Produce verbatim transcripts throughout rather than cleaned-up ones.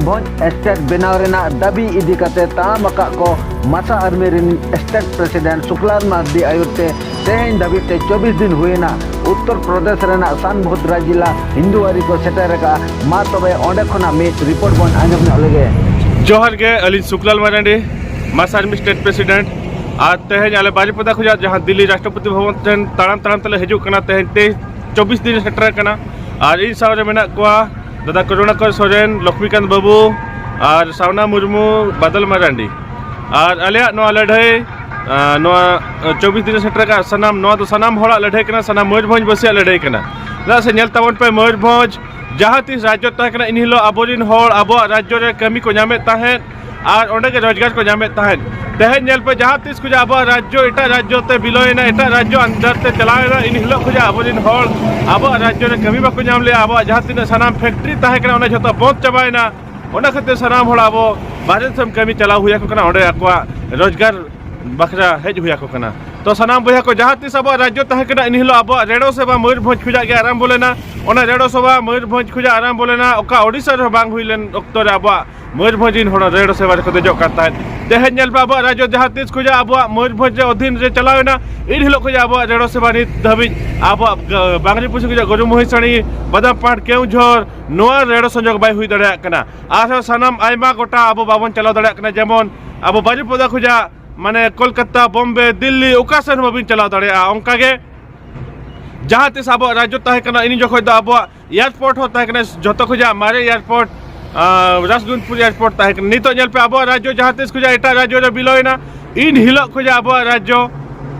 ᱵᱷᱚᱸᱡᱽ state ᱵᱮᱱᱟᱣ ᱨᱮᱱᱟᱜ ᱫᱟᱹᱵᱤ ᱤᱫᱤ ᱠᱟᱛᱮ ᱛᱟᱲᱟᱢ ᱟᱠᱟᱫ ᱠᱚ ᱢᱟᱥᱟ ᱟᱨᱢᱤ ᱨᱮᱱ ᱥᱴᱮᱴ ᱯᱨᱮᱥᱤᱰᱮᱱᱴ ᱥᱩᱠᱞᱟᱞ ᱢᱟᱨᱰᱤ ᱟᱭᱩᱨ ᱛᱮ ᱛᱮᱦᱮᱧ ᱫᱷᱟᱹᱵᱤᱡ ᱛᱮ ᱪᱚᱵᱵᱤᱥ ᱫᱤᱱ ᱦᱩᱭᱮᱱᱟ᱾ ᱩᱛᱛᱚᱨ ᱯᱨᱚᱫᱮᱥ ᱨᱮᱱᱟᱜ ᱥᱟᱱᱵᱷᱚᱫᱨᱟ ᱡᱤᱞᱟ ᱦᱤᱱᱫᱩᱣᱟᱨᱤ ᱠᱚ ᱥᱮᱴᱮᱨ ᱟᱠᱟᱫᱼᱟ᱾ ᱢᱟ ᱛᱚᱵᱮ ᱚᱸᱰᱮ ᱠᱷᱚᱱᱟᱜ ᱢᱤᱫ ᱨᱤᱯᱳᱨᱴ ᱵᱚᱱ ᱟᱸᱡᱚᱢ ᱧᱚᱜ ᱞᱮᱜᱮ᱾ ᱡᱚᱦᱟᱨ ᱜᱮ, ᱟᱹᱞᱤᱧ ᱥᱩᱠᱞᱟᱞ ᱢᱟᱨᱟᱱᱰᱤ, ᱢᱟᱥᱟ ᱟᱨᱢᱤ ᱥᱴᱮᱴ ᱯᱨᱮᱥᱤᱰᱮᱱᱴ᱾ ᱟᱨ ᱛᱮᱦᱮᱧ ᱟᱞᱮ ᱵᱟᱨᱤᱯᱚᱫᱟ ᱠᱷᱚᱱᱟᱜ ᱡᱟᱦᱟᱸ ᱫᱤᱞᱞᱤ ᱨᱟᱥᱴᱨᱚᱯᱚᱛᱤ ᱵᱷᱚᱵᱚᱱ ᱴᱷᱮᱱ ᱛᱟᱲᱟᱢ ᱛᱟᱲᱟᱢ ᱛᱮᱞᱮ ᱦᱤᱡᱩᱜ ᱠᱟᱱᱟ, ᱛᱮᱦᱮᱧ ᱛᱮᱭᱤᱥ ᱪᱚᱵᱵᱤᱥ ᱫᱤᱱ ᱥᱮᱴᱮᱨ ᱟᱠᱟᱱᱟ᱾ ᱟᱨ ᱤᱧ ᱥᱟᱶ ᱨᱮ ᱢᱮᱱᱟᱜ ᱠᱚᱣᱟ ᱫᱟᱫᱟ ᱠᱚᱨᱩᱬᱟᱠᱚᱨ ᱥᱚᱨᱮᱱ, ᱞᱚᱠᱷᱢᱤᱠᱟᱱᱛ ᱵᱟᱹᱵᱩ, ᱟᱨ ᱥᱟᱣᱱᱟ ᱢᱩᱨᱢᱩ, ᱵᱟᱫᱚᱞ ᱢᱟᱨᱟᱱᱰᱤ᱾ ᱟᱨ ᱟᱞᱮᱭᱟᱜ ᱱᱚᱣᱟ ᱞᱟᱹᱲᱦᱟᱹᱭ, ᱟᱸ, ᱱᱚᱣᱟ ᱪᱚᱵᱵᱤᱥ ᱫᱤᱱ ᱨᱮ ᱥᱮᱴᱮᱨ ᱟᱠᱟᱫ ᱥᱟᱱᱟᱢ, ᱱᱚᱣᱟ ᱫᱚ ᱥᱟᱱᱟᱢ ᱦᱚᱲᱟᱜ ᱞᱟᱹᱲᱦᱟᱹᱭ ᱠᱟᱱᱟ, ᱥᱟᱱᱟᱢ ᱢᱚᱭᱩᱨᱵᱷᱚᱸᱡᱽ ᱵᱟᱹᱥᱤᱭᱟᱜ ᱞᱟᱹᱲᱦᱟᱹᱭ ᱠᱟᱱᱟ᱾ ᱪᱮᱫᱟᱜ ᱥᱮ ᱧᱮᱞ ᱛᱟᱵᱚᱱ ᱯᱮ, ᱢᱚᱭᱩᱨᱵᱷᱚᱸᱡᱽ ᱡᱟᱦᱟᱸ ᱛᱤᱥ ᱨᱟᱡᱽᱡᱚ ᱛᱟᱦᱮᱸ ᱠᱟᱱᱟ, ᱤᱱ ᱦᱤᱞᱳᱜ ᱟᱵᱚᱨᱮᱱ ᱦᱚᱲ ᱟᱵᱚᱣᱟᱜ ᱨᱟᱡᱽᱡᱚ ᱨᱮ ᱠᱟᱹᱢᱤ ᱠᱚ ᱧᱟᱢᱮᱫ ᱛᱟᱦᱮᱸᱫ ᱟᱨ ᱚᱸᱰᱮ ᱜᱮ ᱨᱳᱡᱽᱜᱟᱨ ᱠᱚ ᱧᱟᱢᱮᱫ ᱛᱟᱦᱮᱸᱫ᱾ ᱛᱮᱦᱮᱧ ᱧᱮᱞ ᱯᱮ, ᱡᱟᱦᱟᱸ ᱛᱤᱥ ᱠᱷᱚᱱᱟᱜ ᱟᱵᱚᱣᱟᱜ ᱨᱟᱡᱽᱡᱚ ᱮᱴᱟᱜ ᱨᱟᱡᱽᱡᱚ ᱛᱮ ᱵᱤᱞᱚᱭᱮᱱᱟ, ᱮᱴᱟᱜ ᱨᱟᱡᱽᱡᱚ under ᱛᱮ ᱪᱟᱞᱟᱣᱮᱱᱟ, ᱤᱱ ᱦᱤᱞᱳᱜ ᱠᱷᱚᱱᱟᱜ ᱟᱵᱚᱨᱮᱱ ᱦᱚᱲ ᱟᱵᱚᱣᱟᱜ ᱨᱟᱡᱽᱡᱚ ᱨᱮ ᱠᱟᱹᱢᱤ ᱵᱟᱠᱚ ᱧᱟᱢ ᱞᱮᱜᱼᱟ᱾ ᱟᱵᱚᱣᱟᱜ ᱡᱟᱦᱟᱸ ᱛᱤᱱᱟᱹᱜ ᱥᱟᱱᱟᱢ factory ᱛᱟᱦᱮᱸ ᱠᱟᱱᱟ, ᱚᱱᱟ ᱡᱷᱚᱛᱚ ᱵᱚᱱᱫ ᱪᱟᱵᱟᱭᱮᱱᱟ᱾ ᱚᱱᱟ ᱠᱷᱟᱹᱛᱤᱨ ᱥᱟᱱᱟᱢ ᱦᱚᱲ ᱟᱵᱚ ᱵᱟᱦᱨᱮ ᱫᱤᱥᱚᱢ ᱠᱟᱹᱢᱤ ᱪᱟᱞᱟᱣ ᱦᱩᱭ ᱟᱠᱚ ᱠᱟᱱᱟ, ᱚᱸᱰᱮ ᱟᱠᱚᱣᱟᱜ ᱨᱳᱡᱽᱜᱟᱨ ᱵᱟᱠᱷᱨᱟ ᱦᱮᱡ ᱦᱩᱭ ᱟᱠᱚ ᱠᱟᱱᱟ᱾ ᱛᱚ ᱥᱟᱱᱟᱢ ᱵᱚᱭᱦᱟ ᱠᱚ, ᱡᱟᱦᱟᱸ ᱛᱤᱥ ᱟᱵᱚᱣᱟᱜ ᱨᱟᱡᱽᱡᱚ ᱛᱟᱦᱮᱸ ᱠᱟᱱᱟ, ᱤᱱ ᱦᱤᱞᱳᱜ ᱟᱵᱚᱣᱟᱜ ᱨᱮᱰᱳ ᱥᱮᱵᱟ ᱢᱚᱭᱩᱨᱵᱷᱚᱸᱡᱽ ᱠᱷᱚᱱᱟᱜ ᱜᱮ ᱟᱨᱟᱢᱵᱚ ᱞᱮᱱᱟ᱾ ᱚᱱᱟ ᱨᱮᱰᱳ ᱥᱮᱵᱟ ᱢᱚᱭᱩᱨᱵᱷᱚᱸᱡᱽ ᱠᱷᱚᱱᱟᱜ ᱟᱨᱟᱢᱵᱚ ᱞᱮᱱᱟ, ᱚᱠᱟ ᱳᱰᱤᱥᱟ ᱨᱮᱦᱚᱸ ᱵᱟᱝ ᱦᱩᱭ ᱞᱮᱱ ᱚᱠᱛᱚ ᱨᱮ ᱟᱵᱚᱣᱟᱜ ᱢᱚᱭᱩᱨᱵᱷᱚᱸᱡᱽ ᱨᱤᱱ ᱦᱚᱲ ᱨᱮᱰᱳ ᱥᱮᱵᱟ ᱨᱮᱠᱚ ᱫᱮᱡᱚᱜ ᱠᱟᱱ ᱛᱟᱦᱮᱸᱫ᱾ ᱛᱮᱦᱮᱧ ᱧᱮᱞ ᱯᱮ, ᱟᱵᱚᱣᱟᱜ ᱨᱟᱡᱽᱡᱚ ᱡᱟᱦᱟᱸ ᱛᱤᱥ ᱠᱷᱚᱱᱟᱜ ᱟᱵᱚᱣᱟᱜ ᱢᱚᱭᱩᱨᱵᱷᱚᱸᱡᱽ ᱨᱮ ᱚᱫᱷᱤᱱ ᱨᱮ ᱪᱟᱞᱟᱣ ᱮᱱᱟ, ᱤᱱ ᱦᱤᱞᱳᱜ ᱠᱷᱚᱱᱟᱜ ᱟᱵᱚᱣᱟᱜ ᱨᱮᱰᱳ ᱥᱮᱵᱟ ᱱᱤᱛ ᱫᱷᱟᱹᱵᱤᱡ ᱟᱵᱚᱣᱟᱜ ᱜ-, ᱵᱟᱝᱨᱤ ᱯᱩᱥᱤ ᱠᱷᱚᱱᱟᱜ ᱜᱩᱨᱩ ᱢᱚᱦᱤᱥᱟᱱᱤ, ᱵᱟᱫᱟᱢ ᱯᱟᱦᱟᱲ, ᱠᱮᱣᱡᱷᱚᱨ, ᱱᱚᱣᱟ ᱨᱮᱰᱳ ᱥᱚᱝᱡᱳᱜᱽ ᱵᱟᱭ ᱦᱩᱭ ᱫᱟᱲᱮᱭᱟᱜ ᱠᱟᱱᱟ᱾ ᱟᱨᱦᱚᱸ ᱥᱟᱱᱟᱢ ᱟᱭᱢᱟ ᱜᱚᱴᱟ ᱟᱵᱚ ᱵᱟᱵᱚᱱ ᱪᱟᱞᱟᱣ ᱫᱟᱲᱮᱭᱟᱜ ᱠᱟᱱᱟ, ᱡᱮᱢᱚᱱ ᱟᱵᱚ ᱵᱟᱨᱤᱯᱚᱫᱟ ᱠᱷᱚᱱᱟᱜ ᱢᱟᱱᱮ ᱠᱳᱞᱠᱟᱛᱟ, ᱵᱚᱢᱵᱮ, ᱫᱤᱞᱞᱤ, ᱚᱠᱟ ᱥᱮᱱ ᱦᱚᱸ ᱵᱟᱵᱚᱱ ᱪᱟᱞᱟᱣ ᱫᱟᱲᱮᱭᱟᱜᱼᱟ᱾ ᱚᱱᱠᱟ ᱜᱮ ᱡᱟᱦᱟᱸ ᱛᱤᱥ ᱟᱵᱚᱣᱟᱜ ᱨᱟᱡᱽᱡᱚ ᱛᱟᱦᱮᱸ ᱠᱟᱱᱟ, ᱤᱱ ᱡᱚᱠᱷᱚᱱ ᱫᱚ ᱟᱵᱚᱣᱟᱜ ᱮᱭᱟᱨᱯᱳᱨᱴ ᱦᱚᱸ ᱛᱟᱦᱮᱸ ᱠᱟᱱᱟ, ᱡᱷᱚᱛᱚ ᱠᱷᱚᱱᱟᱜ ᱢᱟᱨᱮ ᱮᱭᱟᱨᱯᱳᱨᱴ, ᱟᱸ, ᱨᱟᱥᱜᱩᱱᱯᱩᱨ ᱮᱭᱟᱨᱯᱳᱨᱴ ᱛᱟᱦᱮᱸ ᱠᱟᱱᱟ᱾ ᱱᱤᱛᱚᱜ ᱧᱮᱞ ᱯᱮ, ᱟᱵᱚᱣᱟᱜ ᱨᱟᱡᱽᱡᱚ ᱡᱟᱦᱟᱸ ᱛᱤᱥ ᱠᱷᱚᱱᱟᱜ ᱮᱴᱟᱜ ᱨᱟᱡᱽᱡᱚ ᱨᱮ ᱵᱤᱞᱚᱭᱮᱱᱟ, ᱤᱱ ᱦᱤᱞᱳᱜ ᱠᱷᱚᱱᱟᱜ ᱟᱵᱚᱣᱟᱜ ᱨᱟᱡᱽᱡᱚ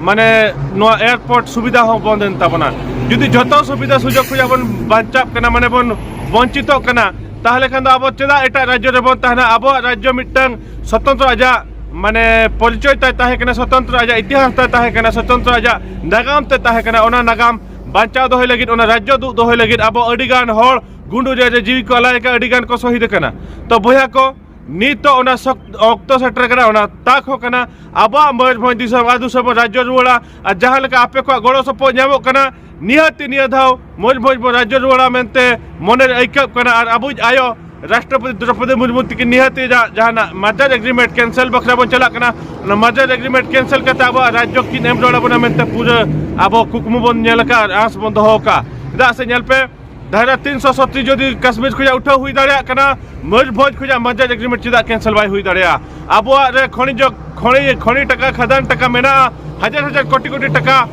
ᱢᱟᱱᱮ ᱱᱚᱣᱟ ᱮᱭᱟᱨᱯᱳᱨᱴ ᱥᱩᱵᱤᱫᱷᱟ ᱦᱚᱸ ᱵᱚᱱᱫ ᱮᱱ ᱛᱟᱵᱚᱱᱟ᱾ ᱡᱩᱫᱤ ᱡᱷᱚᱛᱚ ᱥᱩᱵᱤᱫᱷᱟ ᱥᱩᱡᱳᱜᱽ ᱠᱷᱚᱱᱟᱜ ᱵᱚᱱ ᱵᱟᱧᱪᱟᱜ ᱠᱟᱱᱟ, ᱢᱟᱱᱮ ᱵᱚᱱ ᱵᱚᱧᱪᱤᱛᱚᱜ ᱠᱟᱱᱟ, ᱛᱟᱦᱚᱞᱮ ᱠᱷᱟᱱ ᱫᱚ ᱟᱵᱚ ᱪᱮᱫᱟᱜ ᱮᱴᱟᱜ ᱨᱟᱡᱽᱡᱚ ᱨᱮᱵᱚᱱ ᱛᱟᱦᱮᱱᱟ? ᱟᱵᱚᱣᱟᱜ ᱨᱟᱡᱽᱡᱚ ᱢᱤᱫᱴᱟᱝ ᱥᱚᱛᱚᱱᱛᱨᱚ ᱟᱡᱟᱜ ᱢᱟᱱᱮ ᱯᱚᱨᱤᱪᱚᱭ ᱛᱟᱭ ᱛᱟᱦᱮᱸ ᱠᱟᱱᱟ, ᱥᱚᱛᱚᱱᱛᱨᱚ ᱟᱡᱟᱜ ᱤᱛᱤᱦᱟᱥ ᱛᱟᱭ ᱛᱟᱦᱮᱸ ᱠᱟᱱᱟ, ᱥᱚᱛᱚᱱᱛᱨᱚ ᱟᱡᱟᱜ ᱱᱟᱜᱟᱢ ᱛᱮ ᱛᱟᱦᱮᱸ ᱠᱟᱱᱟ᱾ ᱚᱱᱟ ᱱᱟᱜᱟᱢ ᱵᱟᱧᱪᱟᱣ ᱫᱚᱦᱚᱭ ᱞᱟᱹᱜᱤᱫ, ᱚᱱᱟ ᱨᱟᱡᱽᱡᱚ ᱫᱩᱜ ᱫᱚᱦᱚᱭ ᱞᱟᱹᱜᱤᱫ ᱟᱵᱚ ᱟᱹᱰᱤ ᱜᱟᱱ ᱦᱚᱲ ᱜᱩᱸᱰᱩᱨᱤᱭᱟᱹ ᱨᱮ ᱡᱤᱣᱤ ᱠᱚ ᱟᱞᱟᱭ ᱟᱠᱟᱫ, ᱟᱹᱰᱤ ᱜᱟᱱ ᱠᱚ ᱥᱚᱦᱤᱫ ᱟᱠᱟᱱᱟ᱾ ᱛᱚ ᱵᱚᱭᱦᱟ ᱠᱚ, ᱱᱤᱛᱚᱜ ᱚᱱᱟ ᱥᱚᱠ-, ᱚᱠᱛᱚ ᱥᱮᱴᱮᱨ ᱟᱠᱟᱱᱟ, ᱚᱱᱟ ᱛᱟᱠ ᱦᱚᱸ ᱠᱟᱱᱟ᱾ ᱟᱵᱚᱣᱟᱜ ᱢᱚᱭᱩᱨᱵᱷᱚᱸᱡᱽ ᱫᱤᱥᱚᱢ ᱟᱹᱛᱩ ᱥᱮᱫ ᱵᱚᱱ ᱨᱟᱡᱽᱡᱚ ᱨᱩᱣᱟᱹᱲᱟ᱾ ᱟᱨ ᱡᱟᱦᱟᱸ ᱞᱮᱠᱟ ᱟᱯᱮ ᱠᱚᱣᱟᱜ ᱜᱚᱲᱚ ᱥᱚᱯᱚᱦᱚᱫ ᱧᱟᱢᱚᱜ ᱠᱟᱱᱟ, ᱱᱤᱦᱟᱹᱛᱤ ᱱᱤᱭᱟᱹ ᱫᱷᱟᱣ ᱢᱚᱭᱩᱨᱵᱷᱚᱸᱡᱽ ᱵᱚᱱ ᱨᱟᱡᱽᱡᱚ ᱨᱩᱣᱟᱹᱲᱟ ᱢᱮᱱᱛᱮ ᱢᱚᱱᱮᱨᱮ ᱟᱹᱭᱠᱟᱹᱜ ᱠᱟᱱᱟ᱾ ᱟᱨ ᱟᱵᱚᱭᱤᱡ ᱟᱭᱳ ᱨᱟᱥᱴᱨᱚᱯᱚᱛᱤ ᱫᱨᱚᱯᱚᱫᱤ ᱢᱩᱨᱢᱩ ᱛᱤᱠᱤᱱ ᱱᱤᱦᱟᱹᱛᱤ ᱡᱟ-, ᱡᱟᱦᱟᱱᱟᱜ merger agreement cancel ᱵᱟᱠᱷᱨᱟ ᱵᱚᱱ ᱪᱟᱞᱟᱜ ᱠᱟᱱᱟ᱾ ᱚᱱᱟ merger agreement cancel ᱠᱟᱛᱮ ᱟᱵᱚᱣᱟᱜ ᱨᱟᱡᱽᱡᱚ ᱠᱤᱱ ᱮᱢ ᱨᱩᱣᱟᱹᱲ ᱟᱵᱚᱱᱟ ᱢᱮᱱᱛᱮ ᱯᱩᱨᱟᱹ ᱟᱵᱚ ᱠᱩᱠᱢᱩ ᱵᱚᱱ ᱧᱮᱞ ᱟᱠᱟᱫ ᱟᱨ ᱟᱸᱥ ᱵᱚᱱ ᱫᱚᱦᱚ ᱟᱠᱟᱫ᱾ ᱪᱮᱫᱟᱜ ᱥᱮ ᱧᱮᱞ ᱯᱮ, ᱫᱷᱟᱨᱟ ᱛᱤᱱᱥᱚ ᱥᱚᱛᱨᱤᱥ ᱡᱩᱫᱤ ᱠᱟᱥᱢᱤᱨ ᱠᱷᱚᱱᱟᱜ ᱩᱴᱷᱟᱹᱣ ᱦᱩᱭ ᱫᱟᱲᱮᱭᱟᱜ ᱠᱟᱱᱟ, ᱢᱚᱭᱩᱨᱵᱷᱚᱸᱡᱽ ᱠᱷᱚᱱᱟᱜ merger agreement ᱪᱮᱫᱟᱜ cancel ᱵᱟᱭ ᱦᱩᱭ ᱫᱟᱲᱮᱭᱟᱜᱼᱟ? ᱟᱵᱚᱣᱟᱜ ᱨᱮ ᱠᱷᱚᱱᱤᱡᱚ, ᱠᱷᱚᱱᱤ, ᱠᱷᱚᱱᱤ ᱴᱟᱠᱟ, ᱠᱷᱟᱫᱟᱱ ᱴᱟᱠᱟ ᱢᱮᱱᱟᱜᱼᱟ, ᱦᱟᱡᱟᱨ ᱦᱟᱡᱟᱨ ᱠᱳᱴᱤ ᱠᱳᱴᱤ ᱴᱟᱠᱟ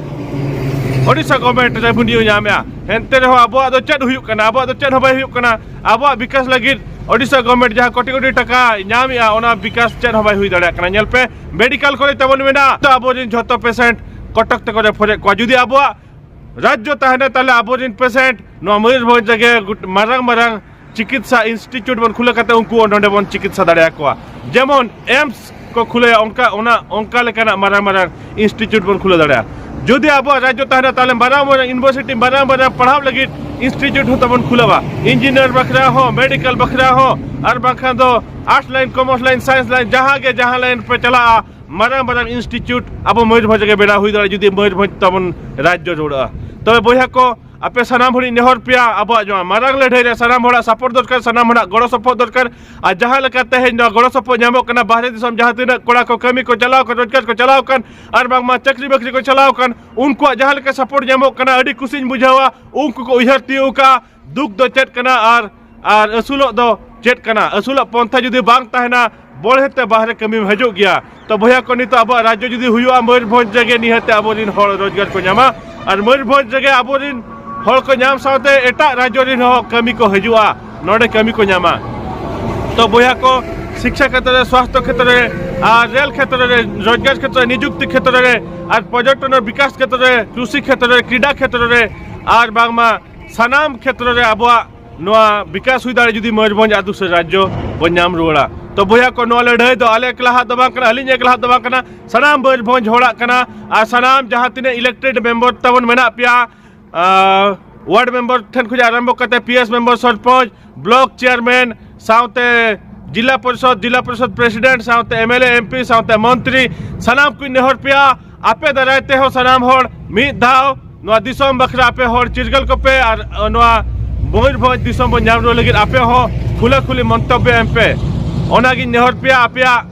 ᱳᱰᱤᱥᱟ government revenue ᱧᱟᱢᱮᱜᱼᱟ᱾ ᱮᱱᱛᱮ ᱨᱮᱦᱚᱸ ᱟᱵᱚᱣᱟᱜ ᱫᱚ ᱪᱮᱫ ᱦᱩᱭᱩᱜ ᱠᱟᱱᱟ? ᱟᱵᱚᱣᱟᱜ ᱫᱚ ᱪᱮᱫ ᱦᱚᱸ ᱵᱟᱭ ᱦᱩᱭᱩᱜ ᱠᱟᱱᱟ᱾ ᱟᱵᱚᱣᱟᱜ ᱵᱤᱠᱟᱥ ᱞᱟᱹᱜᱤᱫ ᱳᱰᱤᱥᱟ government ᱡᱟᱦᱟᱸ ᱠᱳᱴᱤ ᱠᱳᱴᱤ ᱴᱟᱠᱟ ᱧᱟᱢᱮᱜᱼᱟ, ᱚᱱᱟ ᱵᱤᱠᱟᱥ ᱪᱮᱫ ᱦᱚᱸ ᱵᱟᱭ ᱦᱩᱭ ᱫᱟᱲᱮᱭᱟᱜ ᱠᱟᱱᱟ᱾ ᱧᱮᱞ ᱯᱮ, medical ᱠᱚᱨᱮ ᱛᱟᱵᱚᱱ ᱢᱮᱱᱟᱜᱼᱟ, ᱛᱚ ᱟᱵᱚᱨᱮᱱ ᱡᱷᱚᱛᱚ patient ᱠᱚᱴᱚᱠ ᱛᱮᱠᱚ refer ᱮᱫ ᱠᱚᱣᱟ᱾ ᱡᱩᱫᱤ ᱟᱵᱚᱣᱟᱜ ᱨᱟᱡᱽᱡᱚ ᱛᱟᱦᱮᱱᱟ, ᱛᱟᱦᱞᱮ ᱟᱵᱚᱨᱮᱱ patient ᱱᱚᱣᱟ ᱢᱚᱭᱩᱨᱵᱷᱚᱸᱡᱽ ᱨᱮᱜᱮ ᱜᱩᱴ-, ᱢᱟᱨᱟᱝ ᱢᱟᱨᱟᱝ ᱪᱤᱠᱤᱛᱥᱟ institute ᱵᱚᱱ ᱠᱷᱩᱞᱟᱹ ᱠᱟᱛᱮ ᱩᱱᱠᱩ ᱱᱚᱰᱮ ᱵᱚᱱ ᱪᱤᱠᱤᱛᱥᱟ ᱫᱟᱲᱮᱭᱟᱠᱚᱣᱟ᱾ ᱡᱮᱢᱚᱱ AIIMS ᱠᱚ ᱠᱷᱩᱞᱟᱹᱭᱟ, ᱚᱱᱠᱟ, ᱚᱱᱟ, ᱚᱱᱠᱟ ᱞᱮᱠᱟᱱᱟᱜ ᱢᱟᱨᱟᱝ ᱢᱟᱨᱟᱝ institute ᱵᱚᱱ ᱠᱷᱩᱞᱟᱹᱣ ᱫᱟᱲᱮᱭᱟᱜᱼᱟ᱾ ᱡᱩᱫᱤ ᱟᱵᱚᱣᱟᱜ ᱨᱟᱡᱽᱡᱚ ᱛᱟᱦᱮᱱᱟ, ᱛᱟᱦᱞᱮ ᱢᱟᱨᱟᱝ ᱢᱟᱨᱟᱝ university, ᱢᱟᱨᱟᱝ ᱢᱟᱨᱟᱝ ᱯᱟᱲᱦᱟᱣ ᱞᱟᱹᱜᱤᱫ institute ᱦᱚᱸ ᱛᱟᱵᱚᱱ ᱠᱷᱩᱞᱟᱹᱣᱟ, engineer ᱵᱟᱠᱷᱨᱟ ᱦᱚᱸ, medical ᱵᱟᱠᱷᱨᱟ ᱦᱚᱸ, ᱟᱨ ᱵᱟᱝᱠᱷᱟᱱ ᱫᱚ arts line, commerce line, science line, ᱡᱟᱦᱟᱸ ᱜᱮ ᱡᱟᱦᱟᱸ line ᱯᱮ ᱪᱟᱞᱟᱜᱼᱟ, ᱢᱟᱨᱟᱝ ᱢᱟᱨᱟᱝ institute ᱟᱵᱚ ᱢᱚᱭᱩᱨᱵᱷᱚᱸᱡᱽ ᱨᱮᱜᱮ ᱵᱮᱱᱟᱣ ᱦᱩᱭ ᱫᱟᱲᱮᱭᱟᱜᱼᱟ, ᱡᱩᱫᱤ ᱢᱚᱭᱩᱨᱵᱷᱚᱸᱡᱽ ᱛᱟᱵᱚᱱ ᱨᱟᱡᱽᱡᱚ ᱨᱩᱣᱟᱹᱲᱚᱜᱼᱟ᱾ ᱛᱚᱵᱮ ᱵᱚᱭᱦᱟ ᱠᱚ, ᱟᱯᱮ ᱥᱟᱱᱟᱢ ᱦᱚᱲᱤᱧ ᱱᱮᱦᱚᱨ ᱯᱮᱭᱟ, ᱟᱵᱚᱣᱟᱜ ᱱᱚᱣᱟ ᱢᱟᱨᱟᱝ ᱞᱟᱹᱲᱦᱟᱹᱭ ᱨᱮ ᱥᱟᱱᱟᱢ ᱦᱚᱲᱟᱜ support ᱫᱚᱨᱠᱟᱨ, ᱥᱟᱱᱟᱢ ᱦᱚᱲᱟᱜ ᱜᱚᱲᱚ ᱥᱚᱯᱚᱦᱚᱫ ᱫᱚᱨᱠᱟᱨ᱾ ᱟᱨ ᱡᱟᱦᱟᱸ ᱞᱮᱠᱟ ᱛᱮᱦᱮᱧ ᱱᱚᱣᱟ ᱜᱚᱲᱚ ᱥᱚᱯᱚᱦᱚᱫ ᱧᱟᱢᱚᱜ ᱠᱟᱱᱟ, ᱵᱟᱦᱨᱮ ᱫᱤᱥᱚᱢ ᱡᱟᱦᱟᱸ ᱛᱤᱱᱟᱹᱜ ᱠᱚᱲᱟ ᱠᱚ ᱠᱟᱹᱢᱤ ᱠᱚ ᱪᱟᱞᱟᱣ ᱠᱟᱱ, ᱨᱳᱡᱽᱜᱟᱨ ᱠᱚ ᱪᱟᱞᱟᱣ ᱠᱟᱱ, ᱟᱨ ᱵᱟᱝᱢᱟ ᱪᱟᱹᱠᱨᱤ ᱵᱟᱹᱠᱨᱤ ᱠᱚ ᱪᱟᱞᱟᱣ ᱠᱟᱱ, ᱩᱱᱠᱩᱣᱟᱜ ᱡᱟᱦᱟᱸ ᱞᱮᱠᱟ support ᱧᱟᱢᱚᱜ ᱠᱟᱱᱟ, ᱟᱹᱰᱤ ᱠᱩᱥᱤᱧ ᱵᱩᱡᱷᱟᱹᱣᱟ᱾ ᱩᱱᱠᱩ ᱠᱚ ᱩᱭᱦᱟᱹᱨ ᱛᱤᱭᱳᱜ ᱠᱟᱜᱼᱟ, ᱫᱩᱠ ᱫᱚ ᱪᱮᱫ ᱠᱟᱱᱟ ᱟᱨ, ᱟᱨ ᱟᱹᱥᱩᱞᱚᱜ ᱫᱚ ᱪᱮᱫ ᱠᱟᱱᱟ᱾ ᱟᱹᱥᱩᱞᱚᱜ ᱯᱚᱱᱛᱷᱟ ᱡᱩᱫᱤ ᱵᱟᱝ ᱛᱟᱦᱮᱱᱟ, ᱵᱚᱲᱦᱮ ᱛᱮ ᱵᱟᱦᱨᱮ ᱠᱟᱹᱢᱤᱢ ᱦᱤᱡᱩᱜ ᱜᱮᱭᱟ᱾ ᱛᱚ ᱵᱚᱭᱦᱟ ᱠᱚ, ᱱᱤᱛᱚᱜ ᱟᱵᱚᱣᱟᱜ ᱨᱟᱡᱽᱡᱚ ᱡᱩᱫᱤ ᱦᱩᱭᱩᱜᱼᱟ, ᱢᱚᱭᱩᱨᱵᱷᱚᱸᱡᱽ ᱨᱮᱜᱮ ᱱᱤᱦᱟᱹᱛ ᱟᱵᱚᱨᱮᱱ ᱦᱚᱲ ᱨᱳᱡᱽᱜᱟᱨ ᱠᱚ ᱧᱟᱢᱟ᱾ ᱟᱨ ᱢᱚᱭᱩᱨᱵᱷᱚᱸᱡᱽ ᱨᱮᱜᱮ ᱟᱵᱚᱨᱮᱱ ᱦᱚᱲ ᱠᱚ ᱧᱟᱢ ᱥᱟᱶᱛᱮ ᱮᱴᱟᱜ ᱨᱟᱡᱽᱡᱚ ᱨᱮᱱ ᱦᱚᱸ ᱠᱟᱹᱢᱤ ᱠᱚ ᱦᱤᱡᱩᱜᱼᱟ, ᱱᱚᱰᱮ ᱠᱟᱹᱢᱤ ᱠᱚ ᱧᱟᱢᱟ᱾ ᱛᱚ ᱵᱚᱭᱦᱟ ᱠᱚ, ᱥᱤᱠᱠᱷᱟ ᱠᱷᱮᱛᱨᱚ ᱨᱮ, ᱥᱣᱟᱥᱛᱷᱚ ᱠᱷᱮᱛᱨᱚ ᱨᱮ, ᱟᱨ ᱨᱮᱞ ᱠᱷᱮᱛᱨᱚ ᱨᱮ, ᱨᱳᱡᱽᱜᱟᱨ ᱠᱷᱮᱛᱨᱚ ᱨᱮ, ᱱᱤᱡᱩᱠᱛᱤ ᱠᱷᱮᱛᱨᱚ ᱨᱮ, ᱟᱨ ᱯᱚᱨᱡᱚᱴᱚᱱ ᱟᱨ ᱵᱤᱠᱟᱥ ᱠᱷᱮᱛᱨᱚ ᱨᱮ, ᱠᱨᱤᱥᱤ ᱠᱷᱮᱛᱨᱚ ᱨᱮ, ᱠᱨᱤᱰᱟ ᱠᱷᱮᱛᱨᱚ ᱨᱮ, ᱟᱨ ᱵᱟᱝᱢᱟ ᱥᱟᱱᱟᱢ ᱠᱷᱮᱛᱨᱚ ᱨᱮ ᱟᱵᱚᱣᱟᱜ ᱱᱚᱣᱟ ᱵᱤᱠᱟᱥ ᱦᱩᱭ ᱫᱟᱲᱮᱭᱟᱜᱼᱟ, ᱡᱩᱫᱤ ᱢᱚᱭᱩᱨᱵᱷᱚᱸᱡᱽ ᱟᱹᱛᱩ ᱥᱮ ᱨᱟᱡᱽᱡᱚ ᱵᱚᱱ ᱧᱟᱢ ᱨᱩᱣᱟᱹᱲᱟ᱾ ᱛᱚ ᱵᱚᱭᱦᱟ ᱠᱚ, ᱱᱚᱣᱟ ᱞᱟᱹᱲᱦᱟᱹᱭ ᱫᱚ ᱟᱞᱮ ᱮᱠᱞᱟᱦᱟᱜ ᱫᱚ ᱵᱟᱝ ᱠᱟᱱᱟ, ᱟᱹᱞᱤᱧ ᱮᱠᱞᱟᱦᱟᱜ ᱫᱚ ᱵᱟᱝ ᱠᱟᱱᱟ, ᱥᱟᱱᱟᱢ ᱢᱚᱭᱩᱨᱵᱷᱚᱸᱡᱽ ᱦᱚᱲᱟᱜ ᱠᱟᱱᱟ᱾ ᱟᱨ ᱥᱟᱱᱟᱢ ᱡᱟᱦᱟᱸ ᱛᱤᱱᱟᱹᱜ elected member ᱛᱟᱵᱚᱱ ᱢᱮᱱᱟᱜ ᱯᱮᱭᱟ, ᱟᱨ ward member ᱴᱷᱮᱱ ᱠᱷᱚᱱ ᱟᱨᱟᱢᱵᱷᱚ ᱠᱟᱛᱮ PS member, sarpanch, block chairman, ᱥᱟᱶᱛᱮ ᱡᱤᱞᱟ ᱯᱚᱨᱤᱥᱚᱫ, ᱡᱤᱞᱟ ᱯᱚᱨᱤᱥᱚᱫ president, ᱥᱟᱶᱛᱮ MLA, MP, ᱥᱟᱶᱛᱮ ᱢᱚᱱᱛᱨᱤ, ᱥᱟᱱᱟᱢ ᱠᱚᱧ ᱱᱮᱦᱚᱨ ᱯᱮᱭᱟ, ᱟᱯᱮ ᱫᱟᱨᱟᱭ ᱛᱮᱦᱚᱸ ᱥᱟᱱᱟᱢ ᱦᱚᱲ ᱢᱤᱫ ᱫᱷᱟᱣ ᱱᱚᱣᱟ ᱫᱤᱥᱚᱢ ᱵᱟᱠᱷᱨᱟ ᱟᱯᱮ ᱦᱚᱲ ᱪᱤᱨᱜᱟᱹᱞ ᱠᱚᱯᱮ ᱟᱨ, ᱟᱨ ᱱᱚᱣᱟ ᱢᱚᱭᱩᱨᱵᱷᱚᱸᱡᱽ ᱫᱤᱥᱚᱢ ᱵᱚᱱ ᱧᱟᱢ ᱨᱩᱣᱟᱹᱲ ᱞᱟᱹᱜᱤᱫ ᱟᱯᱮ ᱦᱚᱸ ᱠᱷᱩᱞᱟᱹ ᱠᱷᱩᱞᱤ ᱢᱚᱱᱛᱚᱵᱵᱚ ᱮᱢ ᱯᱮ᱾ ᱚᱱᱟᱜᱤᱧ ᱱᱮᱦᱚᱨ ᱯᱮᱭᱟ ᱟᱯᱮᱭᱟᱜ,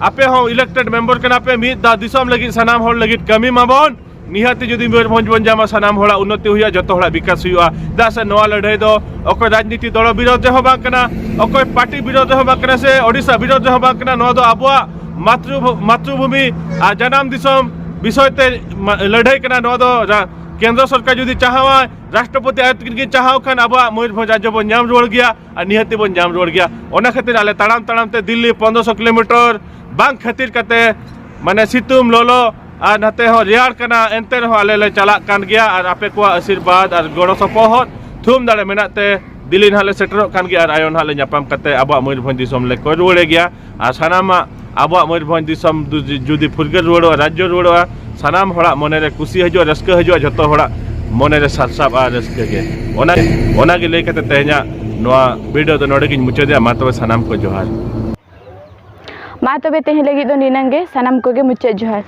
ᱟᱯᱮ ᱦᱚᱸ ᱤᱞᱮᱠᱴᱮᱰ ᱢᱮᱢᱵᱟᱨ ᱠᱟᱱᱟ ᱯᱮ, ᱢᱤᱫ ᱫᱷᱟᱣ ᱫᱤᱥᱚᱢ ᱞᱟᱹᱜᱤᱫ ᱥᱟᱱᱟᱢ ᱦᱚᱲ ᱞᱟᱹᱜᱤᱫ ᱠᱟᱹᱢᱤ ᱢᱟᱵᱚᱱ᱾ ᱱᱤᱦᱟᱹᱛᱤ ᱡᱩᱫᱤ ᱢᱚᱭᱩᱨᱵᱷᱚᱸᱡᱽ ᱵᱚᱱ ᱧᱟᱢᱟ ᱥᱟᱱᱟᱢ ᱦᱚᱲᱟᱜ ᱩᱱᱱᱚᱛᱤ ᱦᱩᱭᱩᱜᱼᱟ, ᱡᱚᱛᱚ ᱦᱚᱲᱟᱜ ᱵᱤᱠᱟᱥ ᱦᱩᱭᱩᱜᱼᱟ᱾ ᱪᱮᱫᱟᱜ ᱥᱮ ᱱᱚᱣᱟ ᱞᱟᱹᱲᱦᱟᱹᱭ ᱫᱚ ᱚᱠᱚᱭ ᱨᱟᱡᱽᱱᱤᱛᱤ ᱫᱚᱞ ᱵᱤᱨᱳᱫᱷ ᱨᱮᱦᱚᱸ ᱵᱟᱝ ᱠᱟᱱᱟ, ᱚᱠᱚᱭ ᱯᱟᱨᱴᱤ ᱵᱤᱨᱳᱫᱷ ᱨᱮᱦᱚᱸ ᱵᱟᱝ ᱠᱟᱱᱟ, ᱥᱮ ᱳᱰᱤᱥᱟ ᱵᱤᱨᱳᱫᱷ ᱨᱮᱦᱚᱸ ᱵᱟᱝ ᱠᱟᱱᱟ᱾ ᱱᱚᱣᱟ ᱫᱚ ᱟᱵᱚᱣᱟᱜ ᱢᱟᱛᱨᱩ-, ᱢᱟᱛᱨᱩᱵᱷᱩᱢᱤ ᱟᱨ ᱡᱟᱱᱟᱢ ᱫᱤᱥᱚᱢ ᱵᱤᱥᱚᱭ ᱛᱮ ᱢᱟ-, ᱞᱟᱹᱲᱦᱟᱹᱭ ᱠᱟᱱᱟ᱾ ᱱᱚᱣᱟ ᱫᱚ ᱨᱟ-, ᱠᱮᱱᱫᱨᱚ ᱥᱚᱨᱠᱟᱨ ᱡᱩᱫᱤ ᱪᱟᱦᱟᱣᱟᱭ, ᱨᱟᱥᱴᱨᱚᱯᱚᱛᱤ ᱟᱡ ᱛᱮᱜᱮ ᱪᱟᱦᱟᱣ ᱠᱷᱟᱱ ᱟᱵᱚᱣᱟᱜ ᱢᱚᱭᱩᱨᱵᱷᱚᱸᱡᱽ ᱨᱟᱡᱽᱡᱚ ᱵᱚᱱ ᱧᱟᱢ ᱨᱩᱣᱟᱹᱲ ᱜᱮᱭᱟ᱾ ᱟᱨ ᱱᱤᱦᱟᱹᱛᱤ ᱵᱚᱱ ᱧᱟᱢ ᱨᱩᱣᱟᱹᱲ ᱜᱮᱭᱟ᱾ ᱚᱱᱟ ᱠᱷᱟᱹᱛᱤᱨ ᱟᱞᱮ ᱛᱟᱲᱟᱢ ᱛᱟᱲᱟᱢ ᱛᱮ ᱫᱤᱞᱞᱤ ᱯᱚᱱᱫᱽᱨᱚᱥᱚ ᱠᱤᱞᱳᱢᱤᱴᱟᱨ ᱵᱟᱝ ᱠᱷᱟᱹᱛᱤᱨ ᱠᱟᱛᱮ, ᱢᱟᱱᱮ ᱥᱤᱛᱩᱝ ᱞᱚᱞᱚ ᱟᱨ ᱱᱟᱛᱮ ᱦᱚᱸ ᱨᱮᱭᱟᱲ ᱠᱟᱱᱟ, ᱮᱱᱛᱮ ᱨᱮᱦᱚᱸ ᱟᱞᱮ ᱞᱮ ᱪᱟᱞᱟᱜ ᱠᱟᱱ ᱜᱮᱭᱟ᱾ ᱟᱨ ᱟᱯᱮ ᱠᱚᱣᱟᱜ ᱟᱥᱤᱨᱵᱟᱫᱽ ᱟᱨ ᱜᱚᱲᱚ ᱥᱚᱯᱚᱦᱚᱫ ᱛᱷᱩᱢ ᱫᱟᱲᱮ ᱢᱮᱱᱟᱜ ᱛᱮ ᱫᱤᱞᱞᱤ ᱱᱟᱦᱟᱜ ᱞᱮ ᱥᱮᱴᱮᱨᱚᱜ ᱠᱟᱱ ᱜᱮᱭᱟ᱾ ᱟᱨ ᱟᱭᱳ ᱱᱟᱦᱟᱜ ᱞᱮ ᱧᱟᱯᱟᱢ ᱠᱟᱛᱮ ᱟᱵᱚᱣᱟᱜ ᱢᱚᱭᱩᱨᱵᱷᱚᱸᱡᱽ ᱫᱤᱥᱚᱢ ᱞᱮ ᱠᱚᱭ ᱨᱩᱣᱟᱹᱲᱮ ᱜᱮᱭᱟ᱾ ᱟᱨ ᱥᱟᱱᱟᱢᱟᱜ ᱟᱵᱚᱣᱟᱜ ᱢᱚᱭᱩᱨᱵᱷᱚᱸᱡᱽ ᱫᱤᱥᱚᱢ ᱡᱩᱫᱤ, ᱡᱩᱫᱤ ᱯᱷᱩᱨᱜᱟᱹᱞ ᱨᱩᱣᱟᱹᱲᱚᱜᱼᱟ, ᱨᱟᱡᱽᱡᱚ ᱨᱩᱣᱟᱹᱲᱚᱜᱼᱟ, ᱥᱟᱱᱟᱢ ᱦᱚᱲᱟᱜ ᱢᱚᱱᱮ ᱨᱮ ᱠᱩᱥᱤ ᱦᱤᱡᱩᱜᱼᱟ, ᱨᱟᱹᱥᱠᱟᱹ ᱦᱤᱡᱩᱜᱼᱟ, ᱡᱷᱚᱛᱚ ᱦᱚᱲᱟᱜ ᱢᱚᱱᱮ ᱨᱮ ᱥᱟᱨᱥᱟᱜᱼᱟ ᱨᱟᱹᱥᱠᱟᱹ ᱜᱮ᱾ ᱚᱱᱟ, ᱚᱱᱟᱜᱮ ᱞᱟᱹᱭ ᱠᱟᱛᱮ ᱛᱮᱦᱮᱧᱟᱜ ᱱᱚᱣᱟ ᱵᱷᱤᱰᱤᱭᱳ ᱫᱚ ᱱᱚᱰᱮ ᱜᱤᱧ ᱢᱩᱪᱟᱹᱫᱮᱜᱼᱟ᱾ ᱢᱟ ᱛᱚᱵᱮ ᱥᱟᱱᱟᱢ ᱠᱚ ᱡᱚᱦᱟᱨ᱾ ᱢᱟ ᱛᱚᱵᱮ ᱛᱮᱦᱮᱧ ᱞᱟᱹᱜᱤᱫ ᱫᱚ ᱱᱤᱱᱟᱹᱝ ᱜᱮ, ᱥᱟᱱᱟᱢ ᱠᱚᱜᱮ ᱢᱩᱪᱟᱹᱫ ᱡᱚᱦᱟᱨ᱾